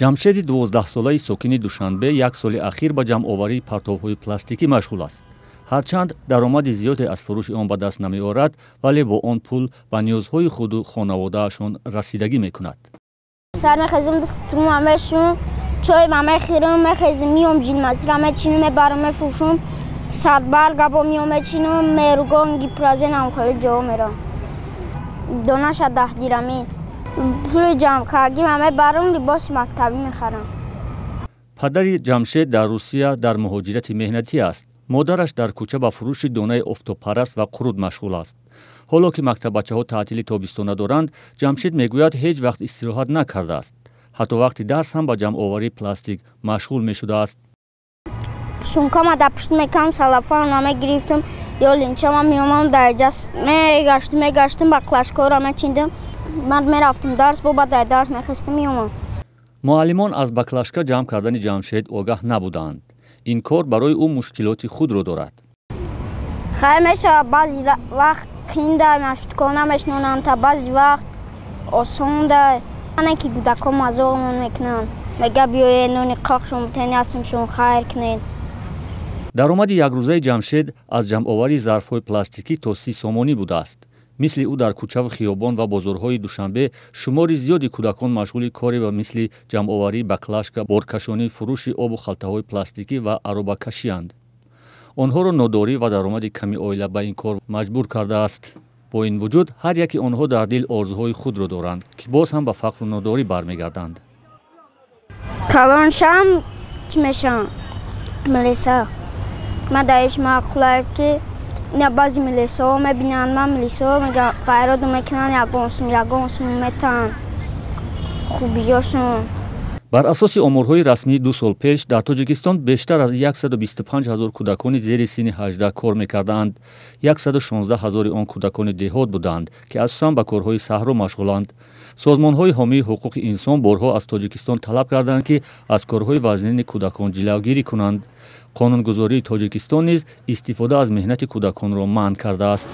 Ҷамшеди 12-солаи сокини Душанбе як соли ахир ба ҷамъоварии партовҳои пластикӣ машғул аст. Ҳарчанд даромади зиёде аз фурӯши он ба даст намеорад, вале бо он пул ба ниёзҳои худу хонаводаашон расидагӣ мекунад. Сар мехезам, дастума мешум, чойма мехӯрам, мехезам, миём, жилмасира мечинам, мебарам, мефурӯшам, садбарга бо миём мечинам, Меҳругон, Гипрозенам, хеле ҷо мерам. Донаша 10 дирамӣ. Пули ҷамъкардагима мебарам, либоси мактабӣ мехарам. Падари Ҷамшед дар Русия дар муҳоҷирати меҳнатӣ аст. Модараш дар кӯча ба фурӯши донаи офтобпараст ва қурут машғул аст. Ҳоло ки мактаббачаҳо таътили тобистона доранд, Ҷамшед мегӯяд, ҳеҷ вақт истироҳат накардааст. Ҳатто вақти дарс ҳам ба ҷамъоварии пластик машғул мешудааст. Сумкама дар пушт мекардам, салафанама мегирифтам ё линчама, меомадам, дар ҷа мегаштам, мегаштам, баклажкаҳоро мечиндам. Ман мерафтам дарс, бо баъд дар дарс мехестам, меомадам. Муаллимон аз баклажка ҷамъ кардани Ҷамшед огаҳ набуданд. Ин кор барои ӯ мушкилоти худро дорад. Хайр, мешавад, баъзе вақт қинда, машғулкор намешнонанд, та баъзе вақт осонда. Ане ки кӯдакҳо мазоқмон мекунанд, мега: «Биёед, нони қоқшон битен, ясмшон хайр кунед». Даромади якрӯзаи Ҷамшед аз ҷамъоварии зарфҳои пластикӣ то 30 сомонӣ будааст. Мисли ӯ дар кӯчаву хиёбон ва бозорҳои Душанбе шумори зиёди кӯдакон машғули коре ба мисли ҷамъоварии баклажка, боркашонӣ, фурӯши обу халтаҳои пластикӣ ва аробакашианд. Онҳоро нодорӣ ва даромади ками оила ба ин кор маҷбур кардааст. Бо ин вуҷуд, ҳар яки онҳо дар дил орзуҳои худро доранд, ки боз ҳам ба фақру нодорӣ бармегарданд. Калон шам, чӣ мешавам? Милиса. Ман дар иш маъқулае, ки ина баъзе милисаҳо мебинанд, ман милисаҳо мегӯянд, файроду мекунанд, ягон сум, ягон сум метаҳанд, хубиёшон. Бар асоси оморҳои расмӣ, 2 сол пеш дар Тоҷикистон бештар аз 125 ҳазор кӯдакони зери синни 18 кор мекарданд. 116 ҳазори он кӯдакони деҳот буданд, ки асосан ба корҳои саҳро машғуланд. Созмонҳои ҳомии ҳуқуқи инсон борҳо аз Тоҷикистон талаб карданд, ки аз корҳои вазнини кӯдакон ҷилавгирӣ кунанд. Қонунгузории Тоҷикистон низ истифода аз меҳнати кӯдаконро манъ кардааст.